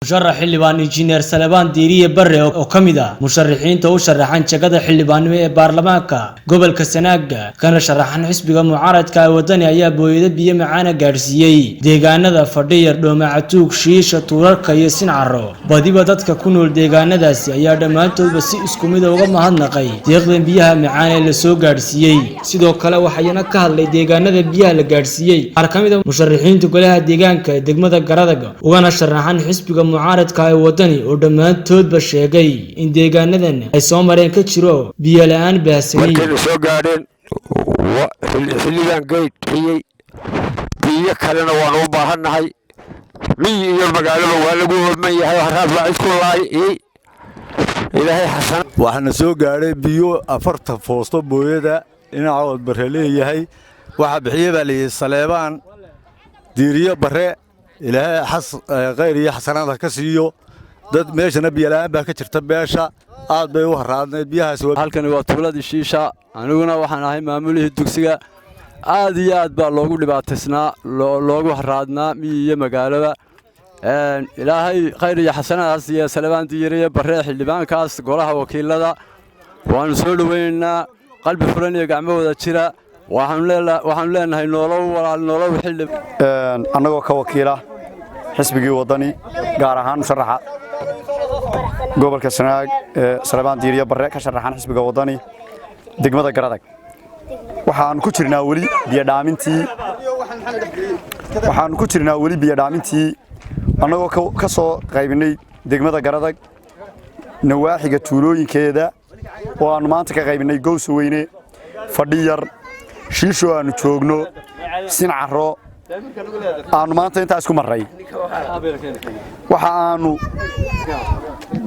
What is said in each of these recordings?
Musharax xildhibaan Injineer Salebaan Diiriye Barre oo ka mid ah musharaxiinta u sharaxan jagada xildhibaannimo ee baarlamaanka gobolka Sanaaga kana sharaxan xisbiga mucaaradka ee Wadani ayaa booyado biyo macaana gaadhsiiyey deegaanada Fadhiyar, Dhoomacatuug, Shiisha, Tuurarka iyo Sincaro. Badiba dadka ku nool deegaanadaasi ayaa dhammaantoodba si isku mid ah uga mahadnaqay deeqdan biyaha macaan ee lasoo gaadhsiiyey. Sidoo kale waxayna ka hadlay deegaanada biyaha la gaadhsiiyey qaar ka mid ah musharaxiinta golaha deegaanka ee degmada Garadag ugana sharaxan xisbiga mucaaradka ee Wadani oo dhammaantoodba sheegay in deegaanadan ay soo mareen ka jiro biyo la-aan baahsani. Markayna soo gaadheen xilligan geyd bixiyey, biyo kalena waanu u baahannahay. Miyi iyo magaalaba waa lagu hoodman yahay, haraad baa cidku laayay. Ilaahay xasan. Waxaana soo gaadhay biyo 40 foosto booyada dhinacood Barre leeyahay. Waxa bixiye baa layidhi Saleebaan Diiriyo Barre. Ilaahay khayr iyo xasanaad ha ka siiyo. Dad meeshana biyola'aan baa ka jirta, beesha aad bay u haraadnayd biyahaas. Halkani waa tuuladii Shiisha. Aniguna waxaan ahay maamulihii dugsiga. Aad iyo aad baa loogu dhibaataysnaa, loogu haraadnaa miyi iyo magaalaba. Ilaahay khayr iyo xasanaadaas iyo Salebaan Diiriye Barre, xildhibaankaas golaha wakiilada, waannu soo dhowaynaynaa qalbi furan iyo gacmo wada jira. Waxaanu leenahay noolow walaal, noolow xildhib. Annagoo ka wakiila xisbigii Waddani, gaar ahaan musharaxa gobolka Sanaag ee Salebaan Diiriye Barre, ka sharaxan xisbiga Waddani degmada Garadag, waxaannu ku jirnaa weli biyodhaamintii. Waxaannu ku jirnaa weli biyodhaamintii, annagoo ka soo qaybinay degmada Garadag nawaaxiga tuulooyinkeeda, oo aannu maanta ka qaybinay Gowsaweyne, Fadhiyar, Shiisho aannu joogno, Sincaro. Aannu maanta intaas ku marray. Waxa aannu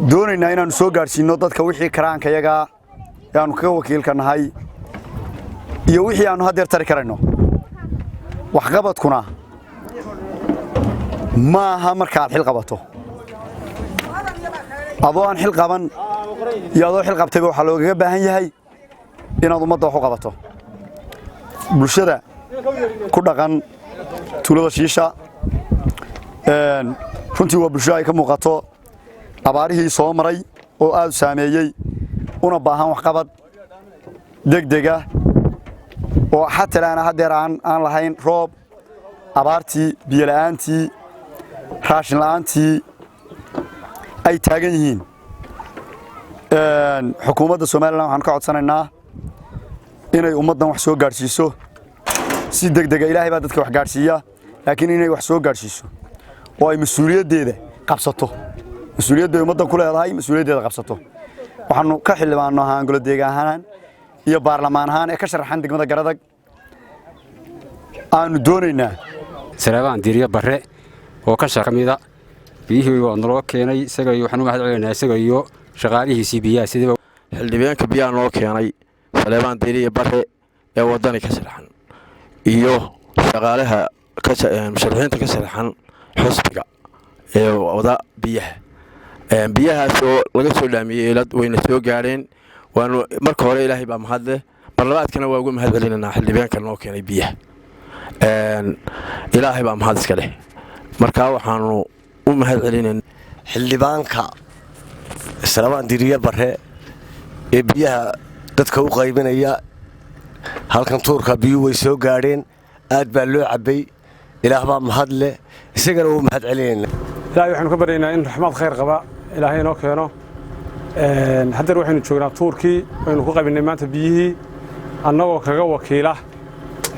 doonaynaa inaannu soo gaadhsiinno dadka wixii karaankayagaa ee aannu kaga wakiilka nahay iyo wixii aannu haddeer tari karayno. Waxqabadkuna ma aha markaaad xil qabato. Adoo aan xil qaban iyo adoo xil qabtayba, waxaa loogaga baahan yahay inaad ummadda wax u qabato. Bulshada ku dhaqan tuulada Shiisha runtii waa bulsho ay ka muuqato abaarihii soo maray oo aad u saameeyey, una baahan waxqabad degdega oo xatalaana haddeer aan lahayn roob, abaartii, biyola'aantii, raashin la'aantii ay taagan yihiin. Xukuumadda Somaliland waxaanu ka codsanaynaa inay ummaddan wax soo gaadhsiiso si degdega. Ilaahay baa dadka wax gaadhsiiya, laakiin inay wax soo gaadhsiiso oo ay mas-uuliyaddeeda qabsato, mas-uuliyadda ay ummaddan ku leedahay mas-uuliyaddeeda qabsato. Waxaanu ka xildhibaano ahaan, golo deegaan ahaan iyo baarlamaan ahaan ee ka sharaxan degmada Garadag, aanu doonaynaa Saleebaan Diiriye Barre oo ka mida biyihii waa naloo keenay. Isaga iyo waxaan u mahad celinaynaa isaga iyo shaqaalihiisii biyaha sidiiba. Xildhibaanka biyaha noo keenay, Saleebaan Diiriye Barre ee Waddani ka sharaxan, iyo shaqaalaha musharaxiinta ka sharaxan xusbiga ee wada biyaha, biyahaas oo laga soo dhaamiyey eelad, wayna soo gaadheen. Waanu marka hore Ilaahay baa mahadleh, marlabaadkana waa uga mahad celinaynaa xildhibaanka noo keenay biyaha. Ilaahay baa mahad iska leh. Markaa waxaanu u mahad celinayna xildhibaanka Salebaan Diiriye Barre ee biyaha dadka u qaybinaya halkan tuurka. Biyuhu way soo gaadheen, aad baa loo cabbay. Ilaah baa mahad leh, isagana wuu mahad celinayna. Ilahay waxaynu ka baryaynaa in raxmaad khayr qaba Ilaahay inoo keeno. Haddeer waxaynu joognaa tuurkii waynu ku qaybinay maanta biyihii, annagoo kaga wakiila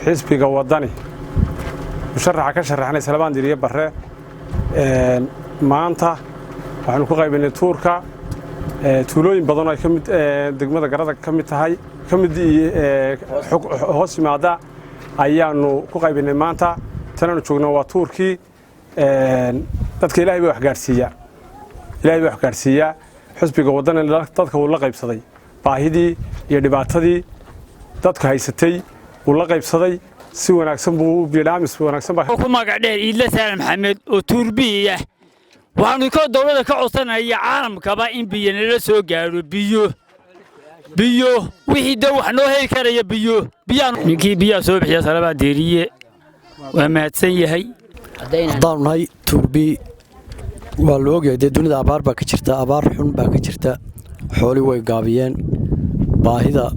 xisbiga Waddani, musharaxa ka sharaxnay Salebaan Diiriye Barre. Maanta waxaanu ku qaybinay tuurka tuulooyin badan oo ay ka mid degmada Garadag ka mid tahay, ka mid hoos yimaada ayaanu ku qaybinay maanta. Tanaanu joogno waa tuurkii. Dadka Ilaahay baa wax gaadhsiiyaa, Ilaahay baa wax gaadhsiiyaa. Xisbiga Waddani dadka wuu la qaybsaday baahidii iyo dhibaatadii dadka haysatay, wuu la qaybsaday si wanaagsan buu biyodhaamis wanaagsan baa. Ku magac dheer Iidle Saalan Maxamed oo tuurbiyi ah, waxaanu ka dowladda ka codsanaya, caalamkaba, in biyo nala soo gaadho, biyo, biyo, wixii de wax noo heli karaya, biyo. Biyaan ninkii biyaha soo bixiya, Salebaan Diiriye, waa mahadsan yahay. Haddaanu nahay Tuurbi. Waa la ogyahay dee, dunida abaar baa ka jirta, abaar xun baa ka jirta. Xooli way gaabiyeen, baahida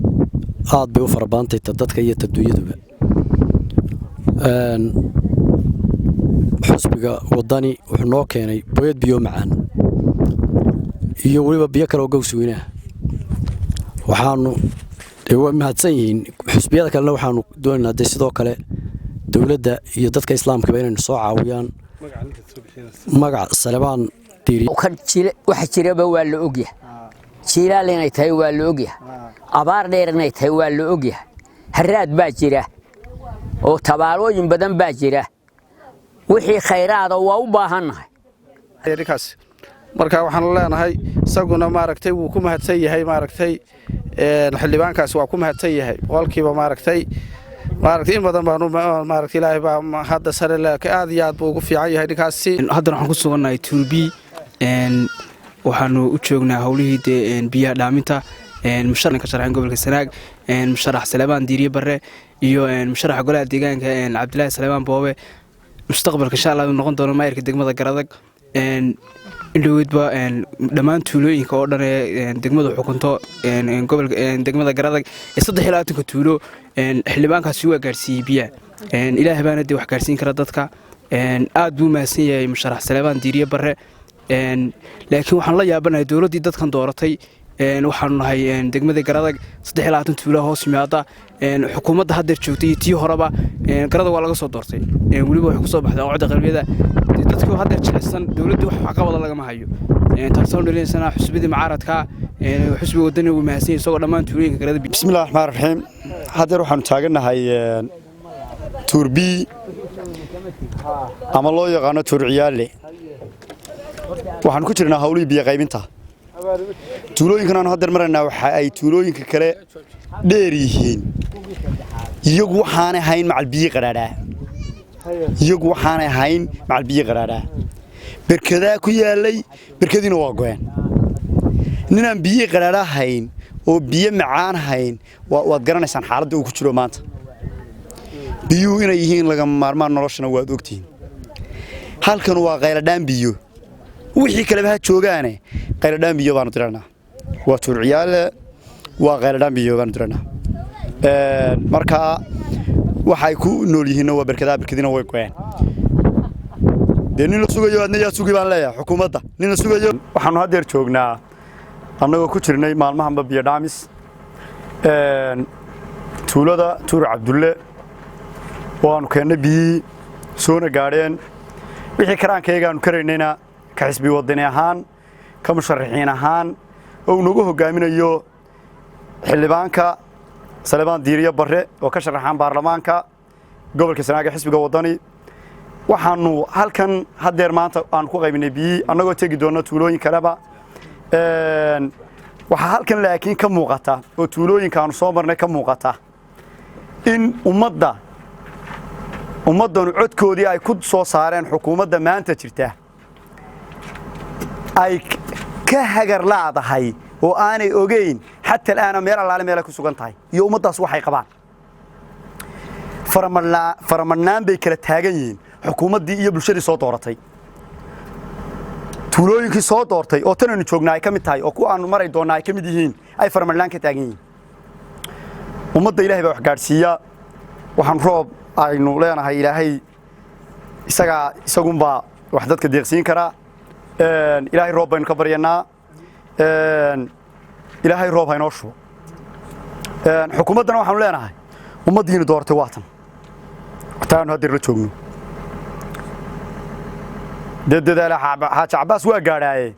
aad bay u fara badantay, ta dadka iyo ta dunyaduba. Xusbiga Wadani wuxuu noo keenay booyad biyo macaan iyo weliba biyo kale oo gaws weynaah. Waxaanu waa mahadsan yihiin xusbiyada kalena. Waxaanu doonaynaa dee sidoo kale dowladda iyo dadka islaamkaba inaynu soo caawiyaan. Magaca Salebaan. Waxa jiraba waa la ogyahay. Jiilaal inay tahay waa la ogyahay, abaar dheer inay tahay waa la ogyahay, haraad baa jira oo tabaalooyin badan baa jira. Wixii khayraada waa u baahannahay. Ninkaas marka waxaanu leenahay isaguna, maaragtay, wuu ku mahadsan yahay. Maaragtay, xildhibaankaas waa ku mahadsan yahay boqolkiiba. Maaragtay, in badan baanu, maaragtay, Ilaahay baa hadda sare, aad iyo aad buu ugu fiican yahay ninkaasi. Haddana waxaan ku sugannahay Tuurbi. Waxaanu u joognaa howlihii dee biyaha dhaaminta. Musharax ka sharaxan gobolka Sanaag, musharax Salebaan Diiriye Barre, iyo musharaxa golaha deegaanka Cabdilaahi Salebaan Boobe, mustaqbalka insha Allah noqon doono maayirka degmada Garadag. Indhoweydba dhammaan tuulooyinka oo dhan ee degmadu xukunto, gobolka degmada Garadag ee 23-ka tuulo, xildhibaankaasi waa gaarsiiyey biyaha. Ilaahay baana dee wax gaarsiin kara dadka. Aad buu mahadsan yahay musharax Salebaan Diiriye Barre, laakiin waxaan la yaabanahay dowladdii dadkan dooratay. Waxaanu nahay degmada Garadag, 23 tuula hoos yimaada. Xukuumadda haddeer joogtay iyo tii horeba Garadag waa laga soo doortay, weliba waxay kusoo baxday codda qalbiyada dadkii. Haddeer jilicsan dowladdii wax waxqabada lagama hayo. Taasoo dhalinsana xusbidii mucaaradka, xusbiga Wadani, wuu mahadsan yahay isagoo dhammaan tuulooyinka Garadag. Bismillahi raxmaan raxiim. Haddeer waxaanu taagannahay Tuurbii ama loo yaqaano Tuur Ciyaale. Waxaanu ku jirnaa hawlihii biyo qaybinta. Tuulooyinkan aanu haddeer maraynaa waxa ay tuulooyinka kale dheer yihiin, iyagu waxaanay hayn macal biyo qadhaadhaa, iyagu waxaanay hayn macal biyo qadhaadhaa. Berkadaa ku yaallay, berkadiina waa go'een. Ninaan biyo qadhaadhaa hayn oo biyo macaan hayn, waad garanaysaan xaaladda uu ku jiro maanta. Biyuhu inay yihiin lagama maarmaan noloshana waad ogtihiin. Halkan waa qayladhaan biyo, wixii kaleba ha joogaane, qayladhaan biyo baanu diranaa. Waa Tuur Ciyaale, waa qayladhaan biyo baanu diranaa. Marka waxay ku nool yihiinna waa berkadaa, berkadiina way go'een. Dee nin la sugayo adna yaa sugi baan leeyahay xukuumadda nin la sugayo. Waxaanu haddeer joognaa, annagoo ku jirnay maalmahanba biyo dhaamis, tuulada Tuur Cabdulle. Waanu keennay biyihii, soona gaadheen. Wixii karaankaygaanu karaynayna ka xisbi Wadani ahaan, ka musharaxiin ahaan, oo uu nagu hogaaminayo xildhibaanka Salebaan Diiriye Barre oo ka sharaxan baarlamaanka gobolka Sanaaga xisbiga Wadani, waxaanu halkan haddeer maanta aanu ku qaybinay biyihii, annagoo tegi doona tuulooyin kaleba. Waxaa halkan laakiin ka muuqata oo tuulooyinka aanu soo marnay ka muuqata in ummaddanu codkoodii ay ku soo saareen xukuumadda maanta jirta ay ka hagar laadahay oo aanay ogeyn xataa al'aana meel allaale meelay ku sugan tahay iyo ummaddaas waxay qabaan. Faramadhnaan bay kala taagan yihiin xukuumaddii iyo bulshadii soo dooratay. Tuulooyinkii soo doortay oo tan aynu joognaa ay ka mid tahay oo kuwa aanu maray doonnaa ay ka mid yihiin ay faramadhnaan ka taagan yihiin. Ummadda Ilaahay baa wax gaadhsiiya. Waxaan roob aynu leenahay, Ilaahay isagaa, isagunbaa wax dadka deeqsiin karaa. Ilaahay roob baynu ka baryanaa. Ilaahay roob haynoo shubo. Xukuumaddana waxaanu leenahay, ummaddiinu dooratay waa tan taanu haddeer la joogno. Dee dadaala Xaaji Cabbaas waa gaadhaaye.